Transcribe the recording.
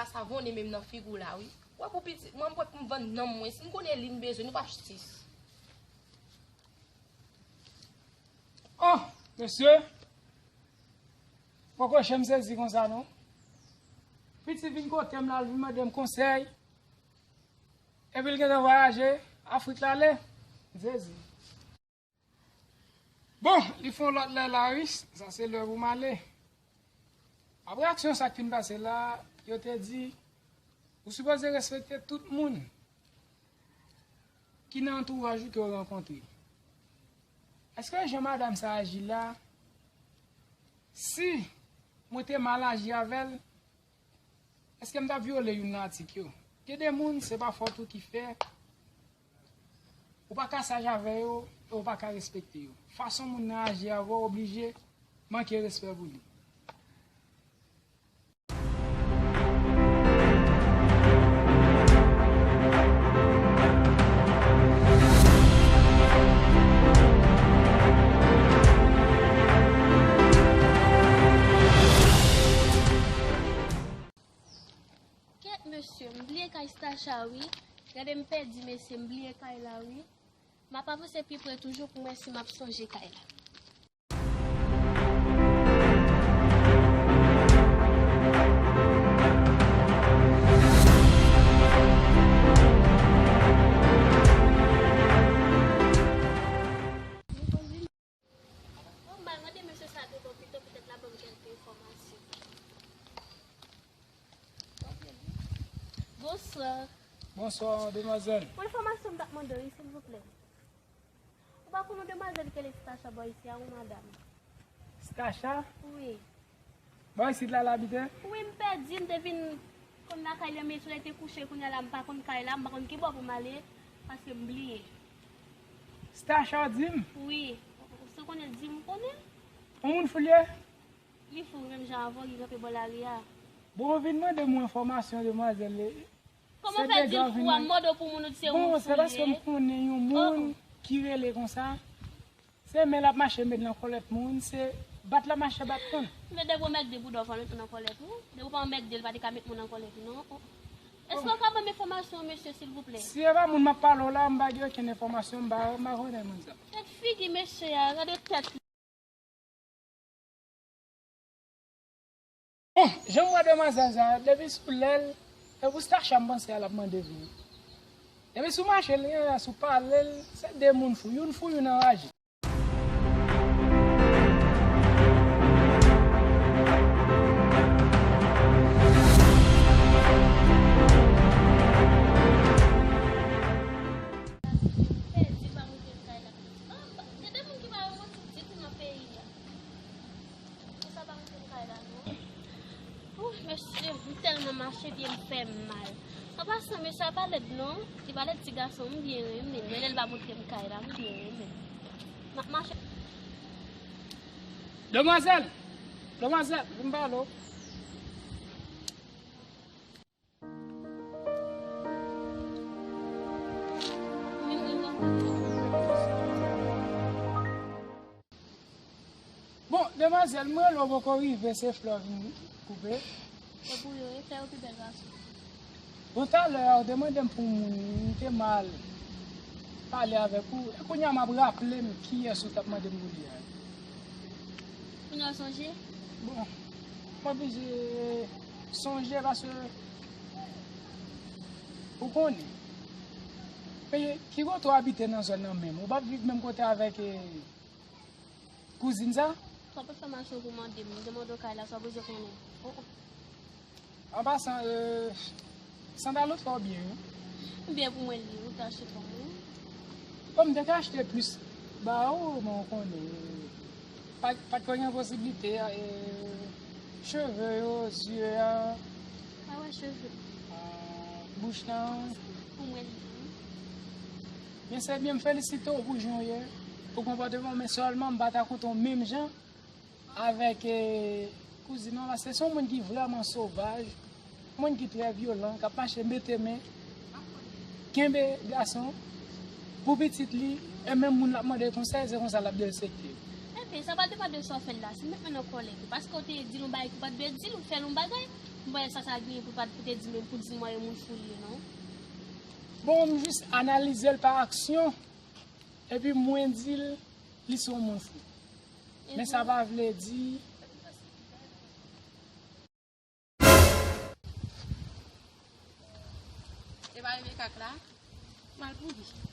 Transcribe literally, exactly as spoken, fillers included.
Sa vonnen menm nan figi w la, wi. Wè pou pitit, mwen m prè pou m vann nanm mwen. Si m konnen li m bezwen, nou pa jistis. Oh, mesye. Poko chen m sezi konsa, non. Pitit vin kote m la, l vin mande m konsèy. Epi l gentan vwayaje, Afrik l ale. M sezi. Bon, li fè yon lòt lè la, wi. Sa se lè pou m ale. Apre aksyon sa k fin pase la, yo te di, ou sipoze respekte tout moun ki nan antouraj ou ke w rankontre. Èske jan madanm sa aji la, si mwen te mal aji avè l, èske m t ap vyole youn nan atik yo? Gen de moun, se pa fòt ou ki fè ou pa ka saj avè yo e ou pa ka respekte yo. Fason moun nan aji avè w oblije manke respè pou li. Kèt mesye, m bliye kay Stacha wi. Gade m pèdi mesye, m bliye kay la wi. M ap avanse pi pre toujou pou m wè si m ap sonje kay la. Bon, m al mande mesye sa de bò pito, petèt l ap ban m kèk enfòmasyon. Bonswa. Bonswa, demwazèl. Pou enfòmasyon m t ap mande w, wi, silvouplè. Ou pa konn yon demwazèl ki rele Stacha bò isi a, yon madanm? Stacha? Wi. Bò isit la l abite? Wi, m pèdi, m te vin konn lakay li, men solèy te kouche, kounye a la m pa konn kay la, m pa konn ki bò pou m ale, paske m bliye. Stacha w di m? Wi. Si w konnen, di m, ou konnen. Yon moun fou l ye? Li fou menm jan avè w, li kanpe bò lari a. Bon, ou vin mande m yon enfòmasyon, demwazèl. Kòman w fè di l fou a? M mande w pou moun, ou di se yon moun fou l ye. Bon, se paske m konnen yon moun ki rele konsa. Se men l ap mache met nan kòlèt moun, se bat l ap mache bat moun. Men depi w mègde bouda w fò met moun an kòlèt wi. Depi w pa mègde l pa te ka met moun an kòlèt wi non. Èske w ka ban m enfòmasyon mesye silvouplè? Si e pa moun m ap pale w la, m pa gen okenn enfòmasyon, m pa, m pa konnen moun sa. Tèt figi mesye a, gade tèt li. Bon, jan m wè demwazèl sa, depi sou lè l, e pou Stacha m panse a l ap mande vini. Depi sou mache l, sou pale l, se de moun fou, youn fou, youn anraje. Pèdi pa moutre m kay la. Gen de moun ki pa yon motif ditou nan peyi a. Konsa pa moutre m kay la non. Ouh, mesye, m tèlman mache pye m fè m mal. An pasan, mesye a pa lèd non. Li pa lèd ti gason, m byen renmen l. Men lè l pa moutre m kay la, m byen renmen l. M ap mache. Demwazèl! Demwazèl, vin pale w. Bon, demwazèl, mwen lè w poko rive, se flè w vin koupe. Se pou yo, e fè yo pi bèl gason. Bon, talè a, ou te mande m pou moun, m te mal pale avèk ou. E kounye a, m ap raple m kiyès ou t ap mande m pou li a. Kounye a w sonje? Bon, m oblije sonje paske ou konnen. Men ki kote w abite nan zòn nan menm? Ou p ap viv menm kote avèk, e, kouzin sa? Twòp enfòmasyon pou mande m. M te mande w kay la, sa w bezwen konnen. Oh, oh. An pasan, e, sandal ou fè w byen wi. M byen pou mwen li, ou te achte pou mwen. Bon, m te ka achte plis ba ou, men w konnen, pa, pa t ko gen posiblite a, e, cheve yo, zye a. Pa wè cheve. A, bouch lan. Pou mwen li. Byen, se byen, m felisite w pou jan w ye, pou konpòteman w, men sèlman m pa ta koute w menm jan avèk, e, kouzin nan, paske se yon moun ki vrèman sovaj, yon moun ki trè vyolan, k ap mache mete men, kenbe gason pou pitit li, e menm moun l ap mande konsèy, se konsa l ap derespekte. Enben, sa pa depann de sa w fè l la, si l met mwen nan kòlè tou, paske w te di l yon bagay ki w pa t dwe di l, ou fè l yon bagay, M pa wè sa sa genyen pou l pa t pou te di m, pou di m wè yon moun fou li ye, non. Bon, m jis analize l pa aksyon, epi mwen di l li se yon moun fou. Men sa pa vle di. E pa rive kak la? Mal pou li.